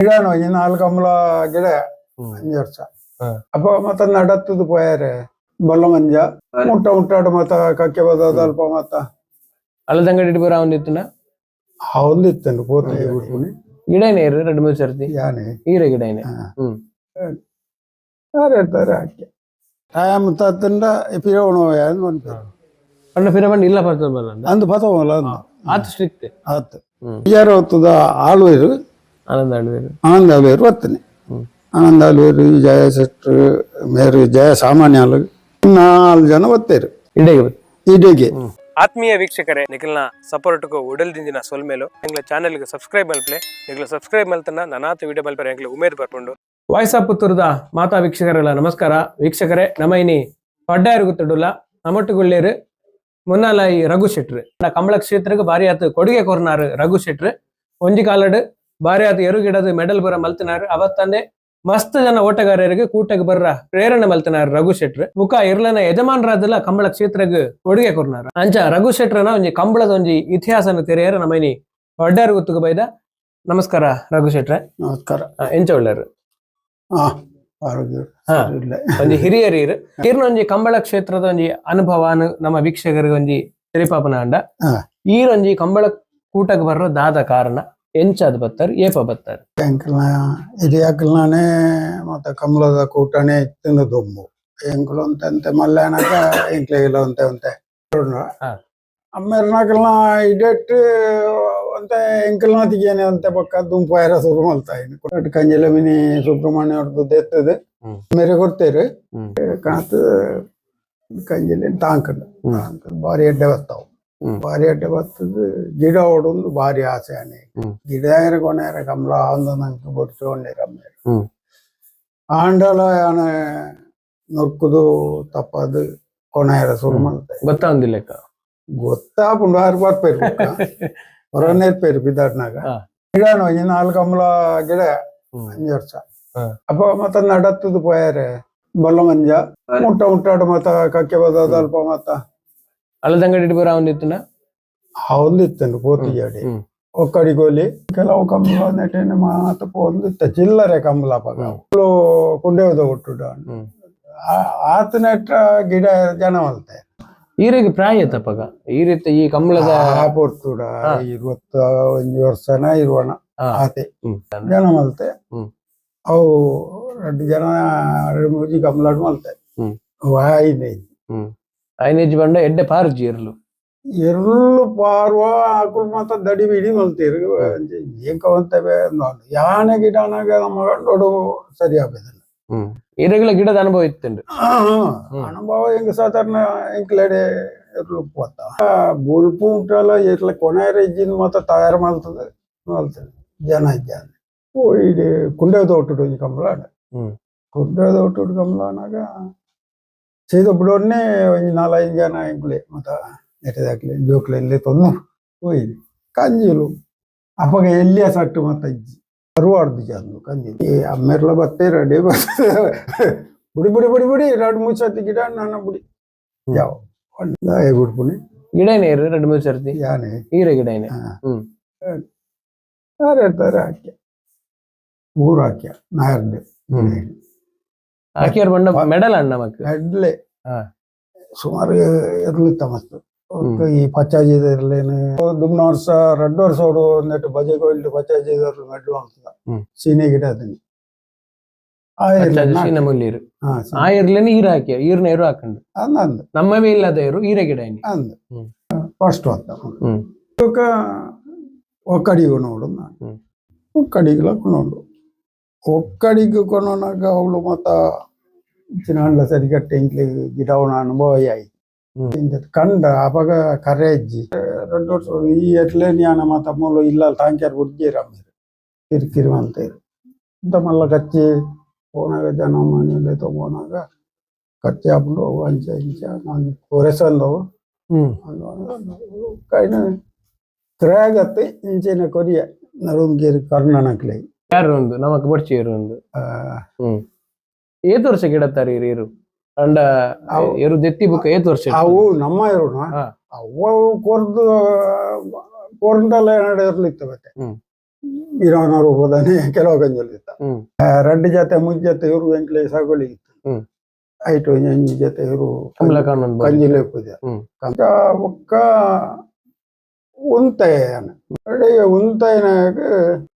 ಗಿಡನು ಒಂಜಿ ನಾಲ್ ಕಂಬಳ ಗಿಡ 5 ವರ್ಷ. ಅಪ್ಪ ಮತ್ತ ನಡತ್ತದು ಪೋಯಾರೆ ಬೊಲ್ಲ ಮಂಜ ಮುಟ್ಟ ಮುಟ್ಟಾಡು ಮತ್ತ ಕಕ್ಕೆ ಬದ ಅಲ್ಪ ಮತ್ತ ಅಳದಂಗಡಿ ಪೂರ ಅವನಿತ್ತುನ ಅವೊಂದಿತ್ತಂಡು ಪೋತೆ ಬಿಡ್ಪುನಿ ಗಿಡನೇ ಇರು ಎರಡು ಮೂರು ಸರ್ತಿ ಯಾನೆ ಈರೆ ಗಿಡನೇ. ಯಾರು ಹೇಳ್ತಾರೆ ಹಾಕಿ ಟೈಮ್ ತತ್ತಂಡ ಪಿರವಣ ಯಾರು ಪಂಡ ಪಿರಮಂಡ ಇಲ್ಲ ಬರ್ತದ ಬಲ್ಲ ಅಂದು ಪತವಲ್ಲ ಅಂದು ಆತು ಸ್ಟ್ರಿಕ್ಟ್. ಆತು ಯಾರು ಹೊತ್ತದ ಆಳ್ವೇರು. ಆನಂದ ಆಳ್ವೇರು. ಆನಂದ ಆಳ್ವೇರು ಬರ್ತೇನೆ. ಆನಂದ ಆಳ್ವೇರು, ಜಯ ಶೆಟ್ರು ಮೇರು, ಜಯ ಸಾಮಾನ್ಯ 4 ಜನ ಬರ್ತೇರು. ಇಡೆಗೆ. ಇಡೆಗೆ. ಆತ್ಮೀಯ ವೀಕ್ಷಕರೇ, ನಿಖಲ್ನ ಸಪೋರ್ಟ್ಗೂ ಉಡಲ್ ದಿಂಜಿನ ಸೊಲ್ಮೇಲು. ಎಂಗ್ಲ ಚಾನೆಲ್ಗೆ ಸಬ್ಸ್ಕ್ರೈಬ್ ಮಲ್ಪ್ಲೆ. ನಿಖಲ ಸಬ್ಸ್ಕ್ರೈಬ್ ಮಲ್ತನ ನನಾತ ವಿಡಿಯೋ ಮಲ್ಪರೆ ಎಂಗ್ಲ ಉಮೇದ್ ಬರ್ಪುಂಡು. ವಾಯ್ಸ್ ಆಫ್ ಪುತ್ತೂರದ ಮಾತಾ ವೀಕ್ಷಕರೆಲ್ಲ ನಮಸ್ಕಾರ. ವೀಕ್ಷಕರೇ, ನಮ್ಮ ಇನಿ ಪಡ್ಡಾಯರು ಗೊತ್ತುಡುಲ್ಲ ನಮ್ಮೊಟ್ಟುಗುಳ್ಳೇರು ಮುನ್ನಾಲ ಈ ರಘು ಶೆಟ್ರು. ಕಮಲ ಕ್ಷೇತ್ರಕ್ಕೆ ಭಾರಿ ಆತು ಕೊಡುಗೆ ಕೊರ್ನಾರು ರಘು ಶೆಟ್ರು. ಒಂಜಿ ಕಾಲಡ್ ಭಾರಿ ಆತು ಎರುಗಿಡದು ಮೆಡಲ್ ಬರ ಮಲ್ತನಾರು. ಅವತ್ತಂದೆ ಮಸ್ತ್ ಜನ ಓಟಗಾರರಿಗೆ ಕೂಟಕ್ಕೆ ಬರ್ರ ಪ್ರೇರಣೆ ಮಲ್ತನಾರು ರಘು ಶೆಟ್ರು. ಮುಖ ಇರ್ಲನ ಯಜಮಾನರಾದಲ್ಲ ಕಂಬಳ ಕ್ಷೇತ್ರಗ್ ಕೊಡುಗೆ ಕೊರ್ನಾರ. ಅಂಚ ರಘು ಶೆಟ್ರನ ಒಂಜಿ ಕಂಬಳದ ಒಂಜಿ ಇತಿಹಾಸನ ತೆರೆಯರ ನಮ್ಮನಿ ವಡ್ಡಾರು ಗುತ್ತುಗ ಬೈದ. ನಮಸ್ಕಾರ ರಘು ಶೆಟ್ರೆ. ನಮಸ್ಕಾರ. ಎಂಚ ಒಳ್ಳೆರು? ಹಾ, ಆರೋಗ್ಯ ಇಲ್ಲ. ಒಂಜಿ ಹಿರಿಯರು ಈರ್ನ ಒಂಜಿ ಕಂಬಳ ಕ್ಷೇತ್ರದ ಒಂಜಿ ಅನುಭವನು ನಮ್ಮ ವೀಕ್ಷಕರಿಗೆ ಒಂಜಿ ತೆರಿಪಾಪನ ಅಂಡ. ಈರೊಂಜಿ ಕಂಬಳ ಕೂಟಕ್ಕೆ ಬರ್ರ ದಾದ ಕಾರಣ, ಎಂಚಾದ್ ಬತ್ತಾರ, ಏಪ ಬತ್ತಾರ? ಎಂಕಲ್ನ ಹಿರಿಯಾಕಲ್ನೇ ಮತ್ತೆ ಕಮಲದ ಕೂಟನೇ ಇತ್ತಿನ ದೊಂಬು ಎಂಕುಲು ಅಂತಂತೆ ಮಲ್ಯಾನಕ ಎಂಕ್ಲೆಗಿಲ್ಲ ಅಂತೆ ಅಂತೆ. ಅಮ್ಮೇರ್ನಾಕಲ್ನ ಇಡೆಟ್ ಅಂತೆ ಎಂಕಲ್ನ ತಿಗೇನೆ ಅಂತೆ ಪಕ್ಕ ದುಂಪು ಐರ ಶುರು ಮಲ್ತಾ ಇನ್ನು ಕಂಜಿಲ ಮಿನಿ ಸುಬ್ರಹ್ಮಣ್ಯ ಅವ್ರದ್ದು ದೆತ್ತದೆ. ಮೇರೆ ಕೊಡ್ತೇರು. ಕಾಣತ್ ಕಂಜಿಲೆ ತಾಂಕಂಡು ಭಾರಿ ಎಡ್ಡೆ ಬರ್ತಾವು. ಭಾರಿ ಎಡ್ಡೆ ಬರ್ತದೆ. ಗಿಡ ಓಡೊಂದು ಭಾರಿ ಆಸೆ ಆನೆ. ಗಿಡ ಕೊನೆಯರ ಕಮಲ ಅಂದ ನಂಗೆ ಬೊಡ್ಚೊಂಡೇರ ಅಮ್ಮೇರು. ಆಂಡಲ ಯಾನೆ ನುರ್ಕುದು ತಪ್ಪದು ಕೊನೆಯರ ಶುರು ಮಲ್ತೆ. ಗೊತ್ತಾಂದಿಲ್ಲ. ಗೊತ್ತಾಪುಂಡು, ಆರು ಬರ್ಪೇರು ಹೊರನೇರ್ಪೇರು ಬಿದ್ದಾಡ್ನಾಗ. ಗಿಡನು ಒಂಜಿ ನಾಲ್ ಕಂಬಳ ಗಿಡ 5 ವರ್ಷ. ಅಪ್ಪ ಮತ್ತ ನಡತ್ತದು ಪೋಯಾರೆ ಬೊಲ್ಲ ಮಂಜ ಮುಟ್ಟ ಮುಟ್ಟಾಡು ಮತ್ತ ಕಕ್ಕೆ ಬದ ಅಲ್ಪ ಮತ್ತ ಅಳದಂಗಡಿ ಪೂರ ಅವನಿತ್ತುನ ಅವೊಂದಿತ್ತಂಡು ಪೋತಿಜಾಡಿ ಒಕ್ಕಡಿ ಗೋಲಿ ಕೆಲವು ಕಂಬಳ ನೆಟೇನೆ ಮಾತ ಪೋಂದಿತ್ತ ಚಿಲ್ಲರೆ ಕಂಬಳ ಪಗ ಕುಂಡೇವದ ಒಟ್ಟು ಆತನೆಟ್ಟ ಗಿಡ ಜನ ಮಲ್ತೆ. ಈರೆಗೆ ಪ್ರಾಯ ತಪ್ಪಗ ಈ ರೀತಿ ಈ ಕಂಬಳದ ಆ ಪೊರ್ತುಡ 21 ವರ್ಷನ ಇರುವಣ ಆತೆ ಜನ ಮಲ್ತೆ. ಅವು 2 ಜನ 2 ಮೂಜಿ ಕಂಬಳಾಡ್ ಮಲ್ತೆ. ವಾಯಿನೆ. ಐನೇಜ್ ಬಂಡ ಎಡ್ಡೆ ಪಾರ್ಜಿ ಇರ್ಲು. ಎರ್ಲು ಪಾರುವ ಆಕುಲು ಮಾತ ದಡಿ ಬಿಡಿ ಮಲ್ತೇರು. ಏಂಕವಂತೆ ಯಾನೆ ಗಿಡನಾಗ ನಮ್ಮ ಗಂಡೋಡು ಸರಿ ಆಗ್ಬೇಕಲ್ಲ. ಈರೆಗಳ ಗಿಡದ ಅನುಭವ ಇತ್ತುಂಡು. ಅನುಭವ ಹೆಂಗ ಸಾಧಾರಣ ಎಂಕ್ಲೆಡೆ ಎರ್ಲು ಪೋತ ಬುಲ್ಪು ಉಂಟಲ್ಲ ಎರ್ಲ ಕೊನೆಯರ ಇಜ್ಜಿನ ಮಾತ ತಯಾರು ಮಾಡ್ತದೆ ಮಲ್ತದೆ ಜನ ಇಜ್ಜಾನೆ. ಓ ಇಡೀ ಕುಂಡೇದ ಒಟ್ಟು ಒಂಜಿ ಕಂಬಳ. ಕುಂಡೇದ ಒಟ್ಟು ಕಂಬಳನಾಗ ಸೀದ ಬಿಡೋನ್ನೇ ಒಂಜಿ 4-5 ಜನ ಎಂಕ್ಲೆ ಮತ್ತ ನೆಟ್ಟದಾಕ್ಲೆ ಜೋಕ್ಲೆ ಇಲ್ಲಿ ತೊಂದು ಹೋಯ್ದು ಕಂಜಿಲು. ಅಪ್ಪಗ ಎಲ್ಲಿಯ ಸಟ್ಟು ಮತ್ತ ಇಜ್ಜಿ ಅರುವಾಡ್ದು ಜಂದು ಕಂಜಿಲು. ಈ ಅಮ್ಮೆರ್ಲ ಬತ್ತೆ ರೆಡಿ ಬರ್ತದೆ. ಬುಡಿ ಬುಡಿ ಬುಡಿ ಬುಡಿ 2-3 ಸತಿ ಗಿಡ ನನ್ನ ಬುಡಿ ಯಾವ ಬಿಡ್ಪುನಿ. ಗಿಡನೇ ಇರು 2-3 ಸರ್ತಿ. ಯಾನೆ ಈರೆ ಗಿಡನೇ. ಯಾರು ಹೇಳ್ತಾರೆ ಹಾಕ್ಯ 3 ಹಾಕ್ಯ ನಾಯರ್ದು. ಹಾಕಿಯರ್ ಬಂಡ ಮೆಡಲ್ ಅಣ್ಣ ಮಕ್ಕ. ಮೆಡ್ಲೆ ಸುಮಾರು ಇರ್ಲಿತ್ತ ಮಸ್ತ್. ಈ ಪಚ್ಚಾಜಿದರ್ಲೇನು ದುಮ್ನ ವರ್ಷ 2 ವರ್ಷ ಓಡು ನೆಟ್ಟು ಬಜೆ ಕೊಯ್ಲು ಪಚ್ಚಾಜಿದರ್ಲು ಮೆಡ್ಲು ಅಂತದ. ಸೀನೆ ಗಿಡ ಅದನ್ನ ಸೀನ ಮುಲ್ಲೀರು ಆ ಇರ್ಲೇನೆ ಈರ ಹಾಕಿಯ ಈರ್ನ ಎರು ಹಾಕೊಂಡು ಅಂದ ನಮ್ಮವೇ ಇಲ್ಲದ ಎರು ಈರೆ ಗಿಡ ಅಂದ ಫಸ್ಟ್ ಹೊತ್ತ ಒಕ್ಕಡಿಗೂ ನೋಡು ನಾನು ಒಕ್ಕಡಿಗೆಲ್ಲ ಕೊಂಡೋಡು ಒಕ್ಕಡಿಗೆ ಕೊಂಡೋನಾಗ ಅವಳು ಮತ್ತ ಚಿನ್ನಾಂಡ್ಲ ಸರಿಗಟ್ಟೆ ಇಂಕ್ಲಿ ಗಿಡವನ ಅನುಭವ ಆಯಿ ಕಂಡ ಅಪಗ ಕರೆ ಅಜ್ಜಿ 2 ವರ್ಷ ಈ ಎಟ್ಲೆ ಜ್ಞಾನ ಮಾತ ಮೂಲ ಇಲ್ಲ ತಾಂಕ್ಯಾರ ಬುಡ್ಜೇರ ಕಿರಿಕಿರಿ ಮಲ್ತೇರು ಇಂತ ಮಲ್ಲ ಕಚ್ಚಿ ಹೋನಾಗ ಜನ ಮನೆಯಲ್ಲೇ ತಗೋನಾಗ ಕಚ್ಚಿ ಹಾಕೊಂಡು ಅವು ಅಂಚ ಇಂಚ ನಾನು ಕೊರೆಸಂದವು ಕೈನ ಕ್ರಾಗತ್ತೆ ಇಂಚಿನ ಕೊರಿಯ ನಡುಂಗೇರಿ ಕರ್ಣನಕ್ಲೆ. ಯಾರು ಒಂದು ನಮಕ್ ಬೊಡ್ಚಿ ಒಂದು ಏತ್ ವರ್ಷ ಗಿಡತ್ತಾರ ಇರು ಅಂಡ ಎರು ದೆತ್ತಿ ಬುಕ್ಕ ಏತ್ ವರ್ಷ? ಅವು ನಮ್ಮ ಎರುನ ಅವು ಕೊರ್ದು ಕೊರಂಡಲ್ಲ ಇರ್ಲಿತ್ತು ಮತ್ತೆ. ಇರೋನ ರೂಪದಾನೆ ಕೆಲವು ಕಂಜಲ್ ಇತ್ತ. ರಡ್ಡು ಜೊತೆ ಮುಂಜ್ ಜೊತೆ ಇವರು ಎಂಕ್ಲೆ ಸಾಗೋಲಿ ಇತ್ತು. ಐಟ್ ಒಂಜಿ ಜೊತೆ ಇವರು ಕಂಜಿಲೆ ಉಪ್ಪುದೆ. ಬೊಕ್ಕ ಉಂತಾಯ ಅಡೆಗೆ ಉಂತಾಯನಾಗ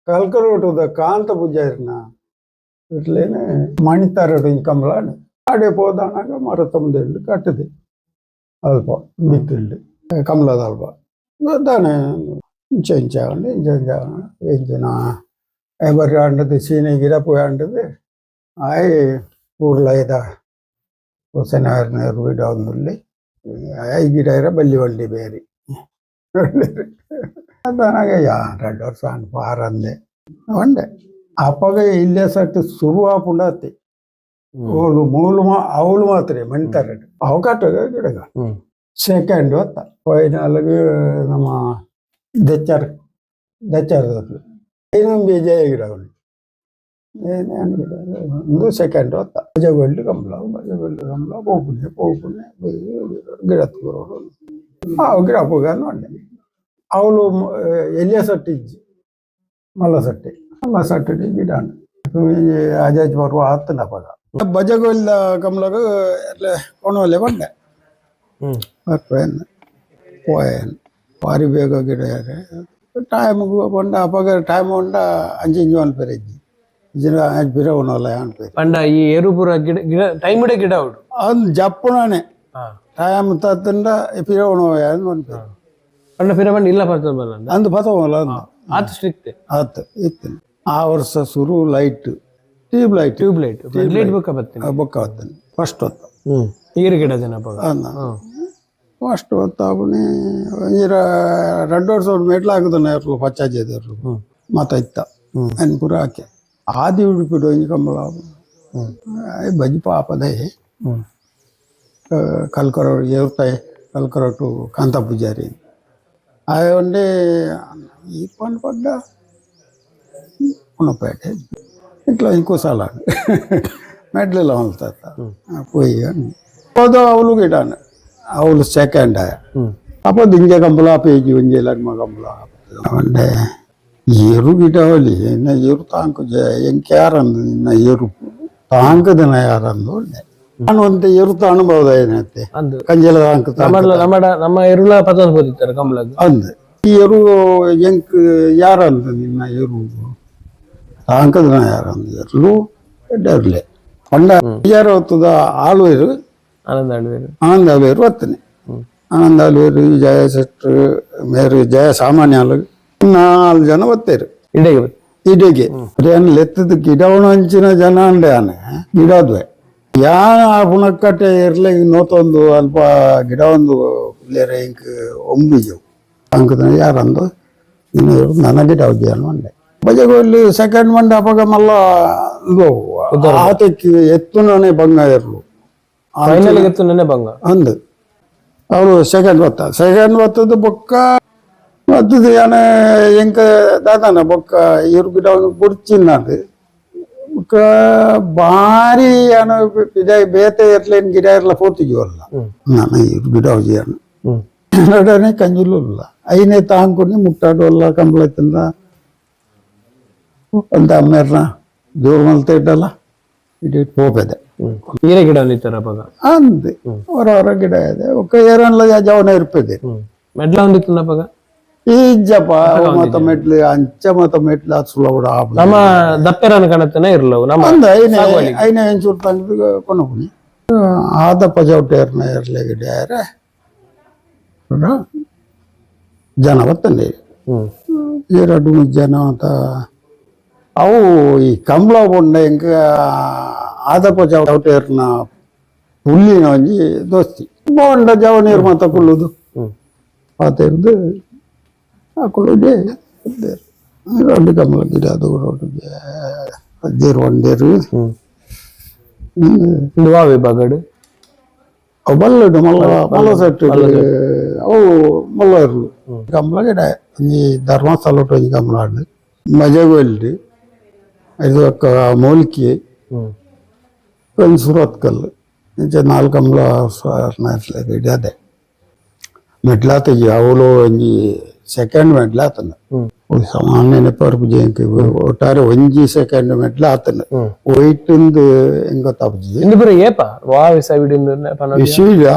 ಕಲ್ಕರೋಟದ ಕಾಂತ ಪೂಜಾರಿನ ಇಟ್ಲೇನೆ ಮಣಿತಾರಡು ಕಂಬಳ ಆಡೆ ಪೋದಾನಾಗ ಮರ ತಮ್ಮದೆಂಡು ಕಟ್ಟದೆ ಅಲ್ಪ ಬಿತ್ತಿಲ್ಡು ಕಮಲದ ಅಲ್ಪ ದಾನೆ ಇಂಚ ಇಂಚ ಆಂಡ್ ಇಂಚ ಇಂಚ ಇಂಚಿನ ಬರಿ ಆಂಡದು ಸೀನೆ ಗಿಡ ಪೋಯಿ ಆಂಡದು ಆಯ್ ಊರ್ಲ ಇದ ಹುಸೇನವ್ರನ್ನ ಗಿಡ ಒಂದುಲ್ಲಿ I ಗಿಡ ಇರ ಬಲ್ಲಿ ಬಳ್ಳಿ ಬೇರಿ ಅದಾನಾಗ ಯಾ 2 ವರ್ಷ ಆಂಡ್ ಪಾರಂದೆ ಒಂಡೆ ಅಪ್ಪಗ ಇಲ್ಲೇ ಸಟ್ಟು ಶುರು ಆಪುಂಡ ಅತ್ತಿ ಓಲು ಮೂಲು ಅವಳು ಮಾತ್ರ ಮಣಿತಾರಡು ಅವು ಕಟ್ಟ ಗಿಡಗ ಸೆಕೆಂಡ್ ಹೊತ್ತ ಫೈನಲ್ಗೆ ನಮ್ಮ ದೆಚ್ಚಾರ ದೆಚ್ಚಾರ ಇನ್ನೊಂದು ಜಯ ಗಿಡ ಗಿಡ ಒಂದು ಸೆಕೆಂಡ್ ಹೊತ್ತ ಬಜಗೊಳ್ಳಿ ಕಂಬಳ ಬಜಗೊಳ್ಳಿ ಕಂಬಳ ಪೋಪುಣೆ ಪೋಪುಣೆ ಗಿಡ ಅವು ಗಿಡ ಪೋಗ ಒಂಡೆ ಅವಳು ಎಲ್ಲಿಯ ಸಟ್ಟಿ ಇಜ್ಜಿ ಮಲ್ಲ ಸಟ್ಟಿ ಮಲ್ಲ ಸಟ್ಟಿ ಗಿಡ ಅಜಾಜ್ ಬರುವ ಆತ್ತನ ಪಗ ಬಜಗೊಳ್ಳ ಕಮಲಗ ಕೊಣವಲೆ ಬಂಡೆ ಪೋಯನ್ ಭಾರಿ ಬೇಗ ಗಿಡ ಟೈಮ್ ಬಂಡ ಅಪಗ ಟೈಮ್ ಉಂಡ ಅಂಚಿ ಇಂಚು ಅನ್ಪೇರು ಇಜ್ಜಿ ಇಜ್ಜಿನ ಬಿರವನಲ್ಲ ಅನ್ಪೇರು ಪಂಡ ಈ ಎರುಪುರ ಗಿಡ ಗಿಡ ಟೈಮ್ ಇಡ ಗಿಡ ಉಡು ಅದು ಜಪ್ಪುಣನೆ ಟೈಮ್ ತತ್ತಂಡ ಪಿರವಣ ಅನ್ಪೇರು ಪಂಡ ಪಿರ ಪಂಡ ಇಲ್ಲ ಬರ್ತದೆ ಬಲ್ಲ ಅಂದು ಬತವಲ್ಲ ಅಂದು ಆತು ಸ್ಟ್ರಿಕ್ಟ್ ಆತು ಇತ್ತು. ಆ ವರ್ಷ ಶುರು light tube light tube light light ಬೊಕ್ಕ ಬರ್ತೀನಿ ಬೊಕ್ಕ ಬರ್ತೇನೆ ಫಸ್ಟ್ ಹೊತ್ತು ನೀರು ಗಿಡ ಜನ ಅಂದ ಫಸ್ಟ್ ಹೊತ್ತು ಅವನಿ ಒಂಜಿರ 2 ವರ್ಷ ಮೆಟ್ಲು ಹಾಕುದನ್ನ ಎರ್ಲು ಪಚ್ಚಾಜೆದರ್ಲು ಮತ ಇತ್ತ ಅನ್ ಪೂರ ಹಾಕಿ ಆದಿ ಉಡುಪಿಡು ಒಂಜಿ ಕಂಬಳ ಬಜ್ಜಿ ಪಾಪದೇ ಕಲ್ಕರೋಡು ಏರ್ತಾಯಿ ಕಲ್ಕರೋಟು ಕಾಂತ ಪೂಜಾರಿ ಆಯೊಂಡೆ ಈ ಪಂಡ್ ಪಡ್ಡ ಉಣಪೇಟೆ ಇట్లా ಇಂಕೋ ಸಾಲ ಮೆಡ್ಲೆಲ್ಲ ಹೊಲ್ತ ಪೋಯಿ ಹೋದ ಅವಳು ಗಿಡಾನ ಅವಳು ಸೆಕೆಂಡ್ ಆಯ ಅಪ್ಪ ದಿಂಜೆ ಕಂಬಳ ಪೇಜಿ ಒಂಜೆ ಲಗ್ಮ ಕಂಬಳ ಒಂಡೆ ಏರು ಗಿಡ ಹೋಲಿ ಇನ್ನ ಏರು ತಾಂಕು ಎಂಕ್ ಯಾರಂದು ಇನ್ನ ಏರು ತಾಂಕದನ ಯಾರಂದು ಒಳ್ಳೆ ನಾನು ಒಂತೆ ಏರು ಅನುಭವದ ಏನತ್ತೆ ಕಂಜಲ ತಾಂಕು ನಮ್ಮ ನಮ್ಮ ಎರುಳ ಪದ ಹೋದಿತ್ತಾರೆ ಕಂಬಳಗ್ ಅಂದು ಈ ಎರು ಎಂಕ್ ಯಾರಂದು ನಿನ್ನ ಎರು ತಾಂಕದನ ಯಾರಂದು ಎರ್ಲು ಎಡ್ಡರ್ಲೆ ಪಂಡ ಯಾರು ಹೊತ್ತದ ಆಳ್ವೇರು ಆನಂದ ಆಳ್ವೇರು ಆನಂದ ಆಳ್ವೇರು ಹೊತ್ತನೆ ಆನಂದ ಆಳ್ವೇರು ಜಯ ಶೆಟ್ರು ಮೇರು ಜಯ ಸಾಮಾನ್ಯ ಆಳು 4 ಜನ ಒತ್ತೇರು ಇಡೆಗೆ ಇಡೆಗೆ ಲೆತ್ತದ ಗಿಡವನ ಹಂಚಿನ ಜನ ಅಂಡೆ ಆನೆ ಗಿಡದ್ವೆ ಯಾ ಆ ಪುಣಕ್ಕಟ್ಟೆ ಇರ್ಲೆ ನೋತೊಂದು ಅಲ್ಪ ಗಿಡ ಒಂದು ಪಿಲ್ಲೇರೆ ಇಂಕ್ ಒಂಬಿಜವು ಅಂಕದ ಯಾರಂದು ಇನ್ನು ನನ್ನ ಗಿಡ ಅನ್ನು ಅಂಡೆ ಬಜಗೋಲ್ಲಿ ಸೆಕೆಂಡ್ ಮಂಡೆ ಅಪಗ ಮಲ್ಲ ಆತಕ್ಕೆ ಎತ್ತುನೇ ಬಂಗ ಇರ್ಲು ಫೈನಲ್ ಎತ್ತುನೇ ಬಂಗ ಅಂದು ಅವರು ಸೆಕೆಂಡ್ ಬತ್ತ ಸೆಕೆಂಡ್ ಬತ್ತದ ಬೊಕ್ಕ ಬತ್ತದ ಯಾನೆ ಎಂಕ ದಾದಾನ ಬೊಕ್ಕ ಇರು ಗಿಡ ಬುಡ್ಚಿನ್ನದು ಬೊಕ್ಕ ಭಾರಿ ಯಾನ ಗಿಡ ಬೇತೆ ಇರ್ಲೇನು ಗಿಡ ಇರ್ಲ ಪೋತಿಜುವಲ್ಲ ನಾನು ಇರು ಗಿಡ ಯಾನು ನಡನೆ ಕಂಜುಲು ಐನೇ ತಾಂಕುನಿ ಮುಟ್ಟಾಡುವಲ್ಲ ಕಂಬಳ ತಿಂದ ಅಂತ ಅಮ್ಮೇರ್ನ ಜೋರು ಮಲ್ತ ಇಡ್ಡಲ್ಲ ಇಡೀ ಪೋಪೆದೆ ಈರೆ ಗಿಡ ಒಂದಿತ್ತರ ಅಪಗ ಅಂದು ಹೊರ ಹೊರ ಗಿಡ ಇದೆ ಒಕ್ಕ ಏರನ್ಲ ಜವನ ಇರ್ಪದೆ ಮೆಡ್ಲ ಒಂದಿತ್ತು ಅಪಗ ಈಜಪ್ಪ ಮತ ಮೆಟ್ಲು ಅಂಚ ಮತ ಮೆಟ್ಲು ಅದು ಸುಲಭ ನಮ್ಮ ದಪ್ಪೆರನ ಕಣತನ ಇರ್ಲವು ನಮ್ಮ ಅಂದ ಐನೆ ಐನೆ ಎಂಚೂರು ತಂದು ಕೊನಪುನಿ ಆದ ಪಜೌಟೇರ್ನ ಇರ್ಲೆ ಗಿಡ ಜನ ಬತ್ತಂಡೆ ಎರಡು ಜನ ಅಂತ ಅವು ಈ ಕಂಬಳ ಬೊಂಡ ಎಂಕ ಆದಪ್ಪ ಚೌಟೇರ್ನ ಪುಲ್ಲಿನ ಒಂಜಿ ದೋಸ್ತಿ ಬೋಂಡ ಜವ ನೀರು ಮಾತ ಕುಲ್ಲುದು ಪಾತೆರ್ದು ಆ ಕುಳ್ಳುದೇ రెండు ಕಮಲ ಗಿಡ ಅದು ಅಜ್ಜೇರು ಒಂದೇರು ವಾ ವಿಭಾಗಡು ಅವು ಬಲ್ಲಡು ಮಲ್ಲ ಮಲ್ಲ ಸೆಟ್ ಅವು ಮಲ್ಲ ಇರ್ಲು ಕಮಲ ಗಿಡ ಒಂಜಿ ಧರ್ಮಸ್ಥಳ ಒಂಜಿ ಕಮಲ ಆಡು ಮಜಗೋಲ್ಲಿ ಇದು ಮೂಲಿಕೆ ಒಂದು ಸುರತ್ಕಲ್ ಇಂಚ ನಾಲ್ಕು ಕಮಲ ಗಿಡ ಅದೇ ಮೆಟ್ಲಾತ ಅವಳು ಒಂಜಿ ಸೆಕೆಂಡ್ ಮೆಟ್ಲಾತನ ಸಾಮಾನ್ಯ ನೆಪರ್ಪು ಜೇಂಕ್ ಒಟ್ಟಾರೆ ಒಂಜಿ ಸೆಕೆಂಡ್ ಮೆಟ್ಲ ಆತನ ಒಯ್ಟುಂದು ಎಂಗ ತಪ್ಪುಜಿ. ಇಂದು ಪೂರ ಏಪ ವಾ ವಿಸ ವಿಡಿಂದು ಪನೊಲಿ? ವಿಶ್ವ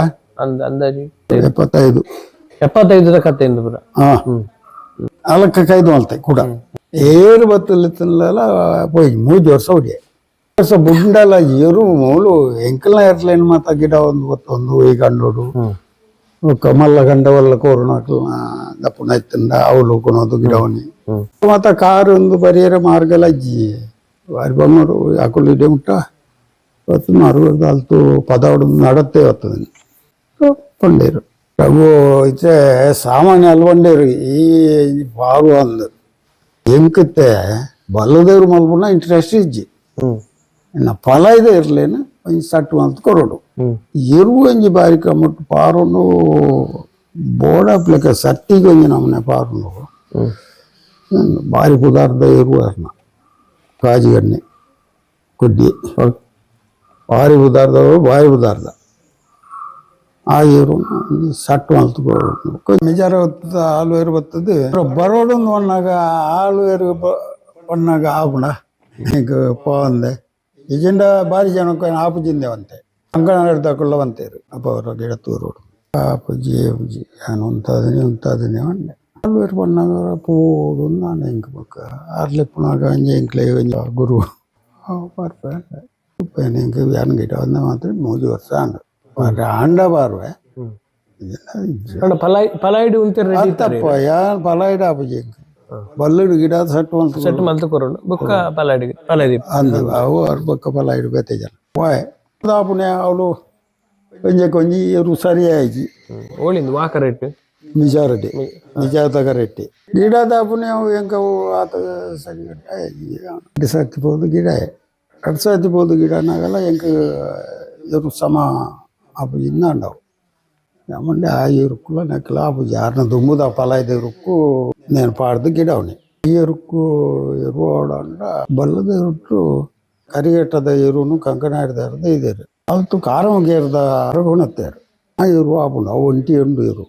ಅಂದಾಜಿ. 75. 75ದ ಕತೆ ಇಂದು ಪೂರ. ಹಾ, ಅಲಕ್ಕ ಕೈದು ಮಲ್ತೆ ಕೂಡ ಏರು ಬತ್ತಲಿತ್ತಲ್ಲ ಪೋಯಿ 3 ವರ್ಷ ಹೊಡಿಯ ವರ್ಷ ಬುಂಡಲ ಏರು ಮೂಲು ಎಂಕಲ್ನ ಏರ್ಲೈನ್ ಮಾತ ಗಿಡ ಒಂದು ಗೊತ್ತೊಂದು ಈ ಕಂಡೋಡು ಕಮಲ್ಲ ಗಂಡವಲ್ಲ ಕೋರುನಕ್ಲನ ದಪ್ಪುನ ಇತ್ತಂಡ ಅವಳು ಕೊನೋದು ಗಿಡವನಿ ಮಾತ ಕಾರು ಒಂದು ಬರಿಯರ ಮಾರ್ಗಲ ಅಜ್ಜಿ ಬಾರಿ ಬಂಗೋಡು ಅಕುಲು ಇಡೆ ಮುಟ್ಟ ಹೊತ್ತು ಮಾರು ಅಲ್ತು ಪದವಡು ನಡತ್ತೆ ಹೊತ್ತದ ಕೊಂಡೇರು ರಘು ಇತ್ತೆ ಸಾಮಾನ್ಯ ಅಲ್ವಂಡೇರು ಈ ಬಾರು ಅಂದು ಎಂಕತ್ತೆ ಬಲ್ಲದೇವ್ರು ಮಲ್ಪುನ ಇಂಟ್ರೆಸ್ಟ್ ಇಜ್ಜಿ. ಇನ್ನ ಫಲ ಇದೆ ಇರ್ಲೇನು ಒಂಜಿ ಸಟ್ಟು ಅಂತ ಕೊರಡು ಎರುವು ಒಂಜಿ ಬಾರಿ ಕಮ್ಮಟ್ಟು ಪಾರುಂಡು ಬೋಡಾಪ್ಲೆಕ್ಕ ಸಟ್ಟಿಗೆ ಒಂಜಿ ನಮೂನೆ ಪಾರುಂಡು ಬಾರಿ ಪದಾರ್ಥ ಎರುವು ಅರ್ನ ಕಾಜಿಗಣ್ಣೆ ಕೊಡ್ಡಿ ಭಾರಿ ಪದಾರ್ಥ ಭಾರಿ ಪದಾರ್ಥ ಆ ಎರು ಒಂಜಿ ಸಟ್ಟು ಮಲ್ತ್ ಕೊರಡು ನಿಜಾರ ಹೊತ್ತದ ಆಲು ಎರು ಬರ್ತದೆ ಬರೋಡೊಂದು ಒಣ್ಣಾಗ ಆಲು ಎರು ಒಣ್ಣಾಗ ಆಪುಣ ಈಗ ಪೋಂದೆ ಇಜಿಂಡ ಬಾರಿ ಜನಕ್ಕೆ ಆಪುಜಿಂದೆ వంತೆ ಅಂಕಣ ತಕೊಳ್ಳ వంತೇರು ಅಪ್ಪ ಅವರ ಗಿಡ ತೂರೋಡು ಆಪುಜಿ ಆಪುಜಿ ನಾನು ಉಂತಾದನೆ ಉಂತಾದನೆ వంಡೆ ಆಲು ಎರು ಪಣ್ಣಾಗ ಪೋಡು ನಾನು ಎಂಕ್ ಬೊಕ್ಕ ಆರ್ಲೆಪ್ಪುನಾಗ ಅಂಜೆ ಎಂಕ್ಲೆ ಒಂಜಿ ಗುರು ಪಾರ್ಪೆ ಎಂಕ್ ಯಾನ್ ಗಿಡ ಅಂದ ಮಾತ್ರ 3 ವರ್ಷ ಆಂಡ ಆಂಡ ಬಾರ್ವೆ ಅಂಡ ಪಲಾಯ್ ಪಲಾಯ್ಡ್ ಉಂತೆರ್ ರೆಡಿ. ಅತ್ತಪ್ಪ ಯಾನ್ ಪಲಾಯ್ಡ್ ಆಪುಜಿ ಎಂಕ್ ಬಲ್ಲುಡು ಗಿಡ ಸಟ್ಟು ಅಂತ ಸೆಟ್ ಮಲ್ತ್ ಕೊರಡು ಬೊಕ್ಕ ಪಲಾಯ್ಡ್ ಪಲಾಯ್ ಅಂದು ಅವು ಅರ್ಬಕ್ಕ ಪಲಾಯ್ಡ್ ಬೇತೆ ಜನ ವಾಯ್ ದಾಪುನೆ ಅವಳು ಒಂಜಕ್ಕೆ ಒಂಜಿ ಎರು ಸರಿಯಾಯಿ. ಓಳಿಂದು ವಾಕ ರೇಟ್? ನಿಜಾರೆಡ್ಡಿ ನಿಜಾತಕ ರೆಡ್ಡಿ ಗಿಡ ದಾಪುನೆ ಅವು ಎಂಕ ಅವು ಆತ ಸರಿ ಎರಡು ಸರ್ತಿ ಪೋದು ಗಿಡ ಎರಡು ಸರ್ತಿ ಪೋದು ಗಿಡ ನಾಗಲ್ಲ ಎಂಕ ಎರು ಸಮ ಆಪುಜಿ ಇಂದಾಂಡವು ನಮ್ಮಂಡೆ ಆ ಎರುಕ್ಕುಲ నెక్కల ఆపుజి ఆరిన దుమ్ముద పలాయిద ఎరుక్కు నేను పాడదు గిడవని ఈ ఎరుక్కు ఎరువు అంట బల్లದ ఎరుಟ್ಟು ಕರಿಗಟ್ಟದ ಎರುನು ಕಂಕನಾಡಿದ ಇದೇರು ಅಲ್ತು ಕಾರಂ ಗೇರ್ದ ಅರಗುಣತ್ತೇರು ಆ ಎరుವು ಆಪುಂಡು ಅವು ಒಂಟಿ ಎಂಡು ಎರು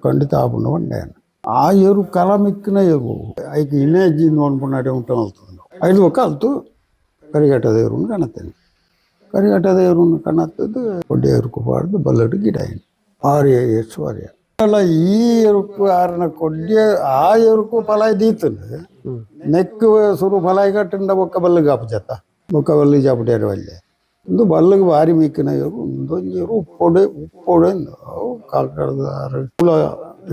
ಖಂಡಿತ ಆಪುಂಡು వండాను ఆ ఎరు కలమిక్కిన ఎరువు ఐకి ఇనేజింది అనుకున్నాడే ఉంటాం వెళ్తుంది ఐదు ఒక అల్తు ಕರಿಗಟ್ಟದ ಎರುನು ಕಾಣತ್ತೇನೆ ಕರಿಗಟ್ಟದ ಎರುನು ಕಾಣತ್ತದು ಒಡ್ಡೆ ಎರುಕು ಪಾಡ್ದು ಬಲ್ಲಡು ಗಿಡ ಆರ್ಯ ಎಷ್ಟು ಆರ್ಯ ಅಲ್ಲ ಈ ಎರುಕು ಆರನ ಕೊಡ್ಯ ಆ ಎರುಕು ಫಲಾಯ್ ದೀತಂದು ನೆಕ್ ಸುರು ಫಲಾಯ್ ಕಟ್ಟಂಡ ಬೊಕ್ಕ ಬಲ್ಲಿಗೆ ಆಪುಜತ್ತ ಬೊಕ್ಕ ಬಲ್ಲಿಗೆ ಜಾಪುಟ್ಯಾರ ವಲ್ಲೆ ಒಂದು ಬಲ್ಲಿಗೆ ಭಾರಿ ಮಿಕ್ಕಿನ ಎರು ಒಂದೊಂದು ಎರು ಉಪ್ಪೊಡೆ ಉಪ್ಪೊಡೆ ಅವು ಕಾಲ್ಕಡ್ದ ಕುಲ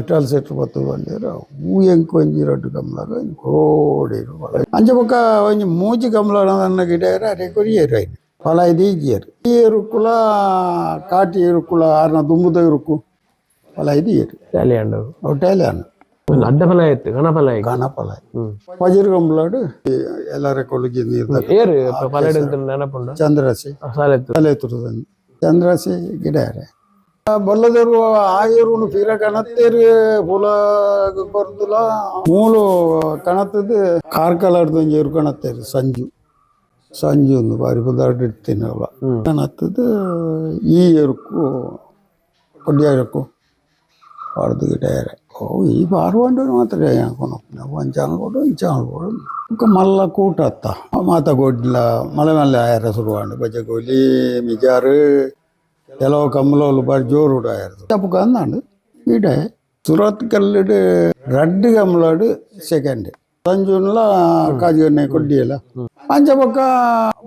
ಇಟಾಲ್ ಸೆಟ್ರು ಬತ್ತದ ಬಂದಿರ ಹೂ ಎಂಕ್ ಒಂಜಿ ರಡ್ಡು ಗಮ್ಲಾಗ ಕೋಡಿರು ಅಂಚ ಬೊಕ್ಕ ಒಂಜಿ ಮೂಜಿ ಗಮ್ಲ ಅನ್ನ ಗಿಡ ಅರೆ ಕೊರಿಯೇರು ಐನು ಫಲ ಇದು ಈಜಿಯರು ಈ ಎರುಕುಲ ಕಾಟಿ ಎರುಕುಲ ಆರ್ನ ದುಂಬುದ ಎರುಕು ಫಲ ಇದು ಏರು. ಚಾಲಿ ಅಂಡ. ಒಟ್ಟೆಲೆ ಅನ್ನ. ಅಡ್ಡ ಫಲ ಆಯ್ತು ಘನ ಫಲ ಆಯ್ತು. ಘನ ಫಲ ಪಜಿರ್ ಗಂಬ್ಲಾಡು ಎಲ್ಲರ ಕೊಲುಗಿ ನೀರು. ಏರು ಪಲಾಯ್ಡ್ ಅಂತ ನೆನಪುಂಡು. ಚಂದ್ರಸಿ. ಸಾಲೆತ್ತು. ತಲೆ ತುರುದನ್ನು ಚಂದ್ರಸಿ ಗಿಡ ಬಲ್ಲದರು ಆ ಎರುನು ಪಿರ ಕಣತ್ತೇರು ಪುಲ ಕೊರ್ದುಲ ಮೂಲು ಕಣತ್ತದು ಕಾರ್ಕಳರ್ದು ಒಂಜಿ ಎರು ಕಣತ್ತೇರು ಸಂಜು ಸಂಜು ಒಂದು ಬಾರಿ ಪುದಾರ್ಡ್ ಇಡ್ತೀನಿ ಅವಳ ಕಣತ್ತದು ಈ ಎರುಕು ಕೊಡ್ಯಾರಕ್ಕು ಪಾಡ್ದು ಗಿಡ ಓ ಈ ಬಾರುವಂಡು ಮಾತ್ರ ಒಂಚಾಲ್ ಬೋಡು ಇಂಚಾಲ್ ಬೋಡು ಬೊಕ್ಕ ಮಲ್ಲ ಕೂಟ ಅತ್ತ ಮಾತ ಗೊಡ್ಲ ಮಲೆ ಮಲ್ಲೆ ಆಯರ ಶುರುವಾಂಡ್ ಬಜಗೋಲಿ ಮಿಜಾರು ಕೆಲವು ಕಮ್ಮಲೋಲು ಬಾರಿ ಜೋರು ಆಯರ ತಪ್ಪು ಅಂದಾಂಡ್ ಗಿಡ ಸುರತ್ ಕಲ್ಲಿಡು ರಡ್ಡು ಕಮ್ಮಲಾಡು ಸೆಕೆಂಡ್ ಸಂಜುನ್ಲ ಕಾಜುಗಣ್ಣೆ ಕೊಡ್ಡಿಯಲ್ಲ ಅಂಚ ಬೊಕ್ಕ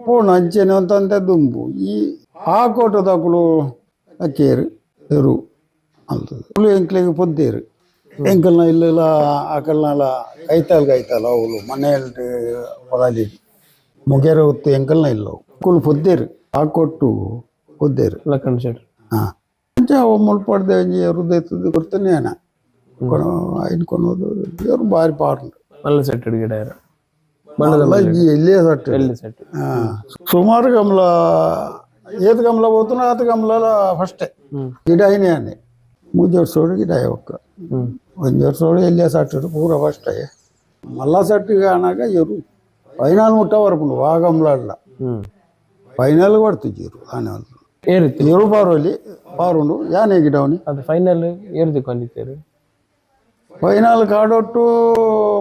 ಪೋಣ ಅಂಚೆನೆ ಅಂತಂತೆ ದುಂಬು ಈ ಆ ಕೋಟದಕುಲು ಅಕ್ಕೇರು ಎರು ಅಂತದ್ದು ಎಂಕ್ಲೆಗ್ ಪೊದ್ದೇರು ಎಂಕಲ್ನ ಇಲ್ಲೆಲ್ಲ ಅಕಲ್ನಲ ಕೈತಾಲ್ ಕೈತಾಲ್ ಅವುಲು ಮನೆಯಲ್ಲಿ ಹೊಲಾಲಿ ಮುಗೇರ ಹೊತ್ತು ಎಂಕಲ್ನ ಇಲ್ಲ ಕುಲು ಪೊದ್ದೇರು ಆ ಕೊಟ್ಟು ಪೊದ್ದೇರು. ಲಕ್ಕಣ ಶೆಟ್. ಹಾಂ ಅಂಚ ಅವು ಮುಲ್ಪಡ್ದೆ ಒಂಜಿ ಹೃದಯದ ಕೊಡ್ತಾನೆ ಏನ ಐನ್ ಕೊನೋದು ಎರು ಬಾರಿ ಪಾಡುಂಡು. ಮಲ್ಲ ಸೆಟ್ ಗಿಡ ಎಲ್ಲಿಯೇ ಸಟ್ಟು. ಎಲ್ಲಿ ಸೆಟ್? ಸುಮಾರು ಗಮಲ ಏತ್ ಗಮಲ పోతున్నా ಆತ ಗಮಲ ಫಸ್ಟೇ ಗಿಡ అయినాయి ಮೂಜಿ ವರ್ಷೋಡು ಗಿಡ ಒಕ್ಕ ಒಂಜಿ ವರ್ಷೋಡು ಎಲ್ಲಿಯ ಸಟ್ಟು ಪೂರ ಫಸ್ಟೇ ಮಲ್ಲ ಸಟ್ಟಿಗೆ ಆನಾಗ ಎರು ಫೈನಲ್ ಮುಟ್ಟ ವರಪುಂಡು ವಾ ಗಮಲಾಡ್ಲ ಫೈನಲ್ ಕೊಡ್ತಿದ್ದೀರು ಆನೆ ಏರಿತ್ತು. ಎರು ಪಾರಲ್ಲಿ ಪಾರುಂಡು ಯಾನೆ ಗಿಡವನಿ. ಅದು ಫೈನಲ್ ಏರ್ದು ಕೊಂಡಿತ್ತೇರು? ಫೈನಲ್ ಕಾಡೊಟ್ಟು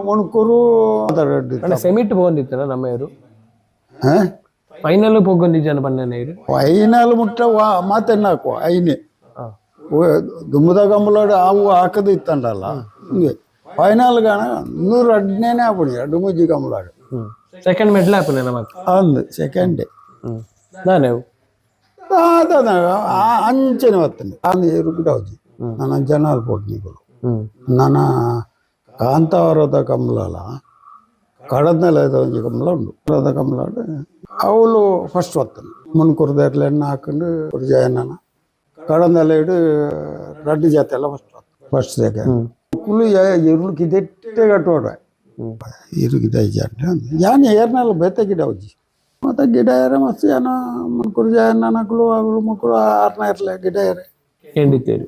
ಮುಣಕೂರು. ಅಣ್ಣ, ಸೆಮಿಟ್ ಪೋಂದಿತ್ತನ ನಮ್ಮ ಏರು? ಹಾ. ಫೈನಲ್ ಪೋಗೊಂದಿಜ್ಜನ ಪನ್ನೆ ಇರು. ಫೈನಲ್ ಮುಟ್ಟ ವಾ ಮಾತೆನ್ನಾಕು ಐನೆ. ದುಮ್ಮದ ಕಂಬಲಾಡು ಅವು ಹಾಕದು ಇತ್ತಂಡಲ್ಲ, ಫೈನಲ್ ಗಾಣ ನೂರು ಅಡ್ನೇನೆ ಆಪುಣಿ ಅಡ್ಡು ಮುಜ್ಜಿ ಕಂಬಲಾಡು. ಸೆಕೆಂಡ್ ಮೆಡ್ಲ್ ಆಪುನೆ ನಮಕ್. ಅಂದು ಸೆಕೆಂಡ್. ನಾನೇ. ಅಂಚನೆ ಬರ್ತದೆ ಅಂದು ಎರು ಗಿಡ ಹೋಜಿ ನನ್ನ ಜನ ಪೋಟ್ನಿಗಳು. ನನ್ನ ಕಾಂತಾವರದ ಕಂಬಳಲ ಕಡದ್ನೆಲ್ಲ ಒಂಜಿ ಕಂಬಳ ಉಂಡು. ಕಡದ ಕಂಬಳ ಅವಳು ಫಸ್ಟ್ ಬರ್ತದೆ. ಮುನ್ಕುರ್ದ ಎಣ್ಣೆ ಹಾಕೊಂಡು ಜಯಣ್ಣನ ಕಡಂದೆಲ್ಲ ಇಡು ರಡ್ಡು ಜಾತಿ ಎಲ್ಲ first first second ಕುಲು ಎರುಳು ಕಿದೆಟ್ಟೆ ಕಟ್ಟೋಡ ಇರು ಗಿಡ ಜಾನೆ ಯಾನ್ ಏರ್ನಲ್ಲ ಬೇತೆ ಗಿಡ ಹೋಜಿ. ಮತ್ತೆ ಗಿಡ ಏರ ಮಸ್ತ್ ಜನ ಮುನ್ಕುರು ಜಯಣ್ಣನಕುಲು ಅಗಳು ಮಕ್ಕಳು ಆರ್ನ ಇರ್ಲೆ ಗಿಡ ಏರೆ. ಎಂಡಿತ್ತೇರು.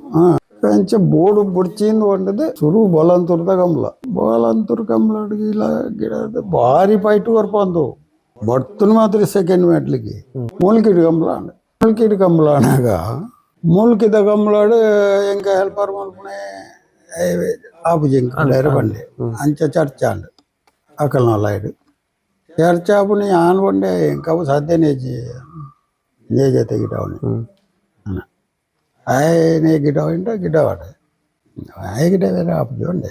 ಅಂಚ ಬೋರ್ಡು ಬುಡ್ಚಿಂದ ಹೊಂಡದು ಸುರು ಬೋಲಂತೂರ್ದ ಕಂಬಳ. ಬೋಲಂತೂರ್ ಕಂಬಳ ಇಲ್ಲ ಗಿಡದ ಭಾರಿ ಫೈಟ್ ಬರ್ಪಂದು ಬರ್ತನ ಮಾತ್ರ ಸೆಕೆಂಡ್ ಮೆಟ್ಲಿಗೆ ಮೂಲ್ಕಿಡಿ ಕಂಬಳ. ಮೂಲ್ಕಿಡಿ ಕಂಬಳ ಅನಾಗ ಮೂಲ್ಕಿದ ಕಂಬಳಾಡು ಎಂಕ ಹೆಲ್ಪರ್ ಮಲ್ಪುನೆ ಆಪುಜಿ ಎಂಕ ಡೈರೆ ಬಂಡೆ. ಅಂಚ ಚರ್ಚೆ ಅಂಡ್ ಅಕಲ್ನಲ್ಲ ಇಡು ಚರ್ಚೆ ಆಪುನಿ ಆನ್ ಬಂಡೆ ಎಂಕ ಅವು ಸಾಧ್ಯನೇ ಇಜ್ಜಿ ಇಂಜೆ ಜೊತೆ ಗಿಡವನಿ. ಆಯನೇ ಗಿಡ ಉಂಟ ಗಿಡ ವಾಡೆ ಆಯ ಗಿಡ ಬೇರೆ ಆಪುಜಿ ಉಂಡೆ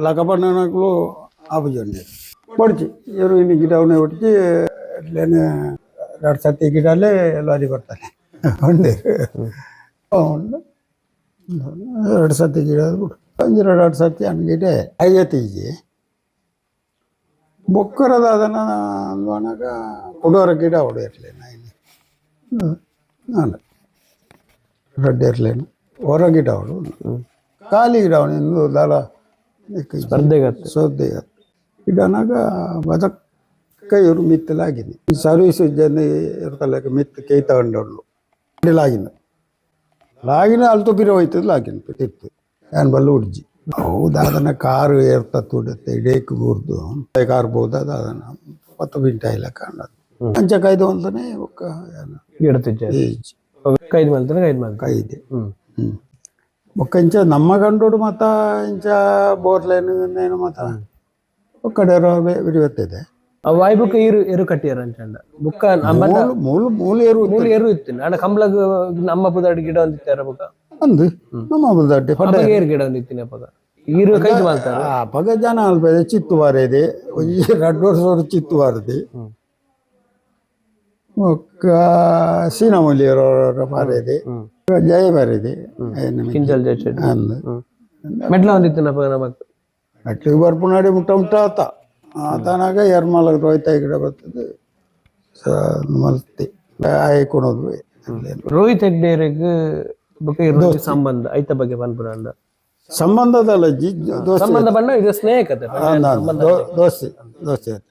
ಲಕಪಣ್ಣನಕ್ಲು ಆಪುಜಿ ಉಂಡೆ ಬಡ್ಚಿ ಇವರು ಇನ್ನು ಗಿಡವನ್ನೇ ಹೊಡ್ಚಿ ಎಟ್ಲೇನೆ ಎರಡು ಸರ್ತಿ ಗಿಡಲ್ಲೇ ಲಾರಿ ಬರ್ತಾನೆ ಉಂಡೆ ಉಂಡು ಎರಡು ಸರ್ತಿ ಗಿಡ ಬಿಡು ಒಂಜಿ ಎರಡು ಸರ್ತಿ ಅನ್ ಗಿಡ ಐವತ್ತು ಇಜ್ಜಿ ಬೊಕ್ಕರದ ಅದನ್ನು ಅಂದ್ವನಾಗ ಕೊಡೋರ ಗಿಡ ಹೊಡೆಯಿರ್ಲೇನ ಇಲ್ಲಿ ನಾನು ರಡ್ಡೆ ಇರ್ಲೇನು ಹೊರ ಗಿಡ ಅವಳು ಖಾಲಿ ಗಿಡ ಅವನು ಇಂದು ದಾಲ. ಸ್ಪರ್ಧೆಗತ್ತೆ. ಸೋದೆ ಗಿಡನಾಗ ಬದಕ್ಕ ಇವರು ಮಿತ್ತಲಾಗಿನಿ ಸರ್ವಿಸ್ ಜನ ಇರ್ತಲ್ಲ ಮಿತ್ತು ಕೈ ತಗೊಂಡವಳು ಲಾಗಿನ ಲಾಗಿನ ಅಲ್ತು ಪಿರ ಹೋಯ್ತದ ಲಾಗಿನ ಇತ್ತು ಏನು ಬಲ್ಲ ಉಡ್ಜಿ ಹೌದು ಅದನ್ನ ಕಾರು ಏರ್ತ ತುಡುತ್ತೆ ಇಡೇಕ್ ಬೂರ್ದು ಕಾರ್ ಬೋದಾದ ಅದನ್ನ ಪತ್ತು ಬಿಂಟ ಇಲ್ಲ ಕಾಣದು ಅಂಚ ಕಾಯ್ದು ಅಂತಾನೆ ಒಕ್ಕ ಏನು. ಗಿಡ ತುಜ್ಜ. ಈಜ್. ಕೈದ್ ಮಲ್ತಾನೆ ಕೈದ್ ಮಲ್ತ. ಕೈದೆ. ಹ್ಮ್ ಹ್ಮ್ ಬೊಕ್ಕ ಇಂಚ ನಮ್ಮ ಗಂಡೋಡು ಮತ್ತ ಇಂಚ ಬೋರ್ಲೇನು ಏನು ಮತ್ತ ಒಕ್ಕಡೆ ಬಿರಿವತ್ತಿದೆ. ಆ ವಾಯ್ಬುಕ್ಕ ಇರು ಎರು ಕಟ್ಟಿಯಾರ ಅಂಚಂಡ ಬುಕ್ಕ ನಮ್ಮ. ಮೂಲು ಮೂಲು ಮೂಲು ಏರು. ಮೂಲು ಎರು ಇತ್ತು ಅಣ್ಣ ಕಂಬ್ಳಗ್ ನಮ್ಮ ಪುದಾಡಿ ಗಿಡ ಒಂದಿತ್ತಾರ ಬುಕ್ಕ. ಅಂದು ನಮ್ಮ ದಡ್ಡಿ ಪಡ್ಡೆ. ಅಪ್ಪಗೆ ಏರು ಗಿಡ ಒಂದಿತ್ತಿನ ಅಪ್ಪಗ ಈರು ಕೈದ್ ಮಲ್ತಾರ. ಆ ಪಗ ಜನ ಅಲ್ಪ ಚಿತ್ತು ಬಾರಿದೆ ಒಂಜಿ ರಡ್ಡು ವರ್ಷ ಚಿತ್ತು ಬಾರದಿ. ಬೊಕ್ಕ ಸೀನಮೂಲಿ ಬಾರಿದೆ. ಜಯ ಬಾರಿದೆ. ಕಿಂಜಲ್ ಜಯಚೆಡ್. ಅಂದು. ಮೆಟ್ಲ ಒಂದಿತ್ತಿನ ಅಪ್ಪಗ ನಮಕ್. ಅಟ್ಲಿಗೆ ಬರ್ಪುನಾಡಿ ಮುಟ್ಟ ಮುಟ್ಟ ಆತ ಆತನಾಗ ಎರ್ಮಲ ರೋಯ್ತ ಗಿಡ ಬರ್ತದೆ ಮಲ್ತಿ ಆಯ್ಕೊಳೋದು. ರೋಹಿತ್ ಹೆಗ್ಡೇರೆಗ್ ಬೊಕ್ಕ ಇರು ಸಂಬಂಧ ಐತ ಬಗ್ಗೆ ಪನ್ಪುರಂಡ. ಸಂಬಂಧದಲ್ಲ ಜಿ ದೋಸ್ತಿ. ಸಂಬಂಧ ಬಣ್ಣ ಇದು ಸ್ನೇಹ ಕತೆ. ದೋಸ್ತಿ ದೋಸ್ತಿ ಆಯ್ತು.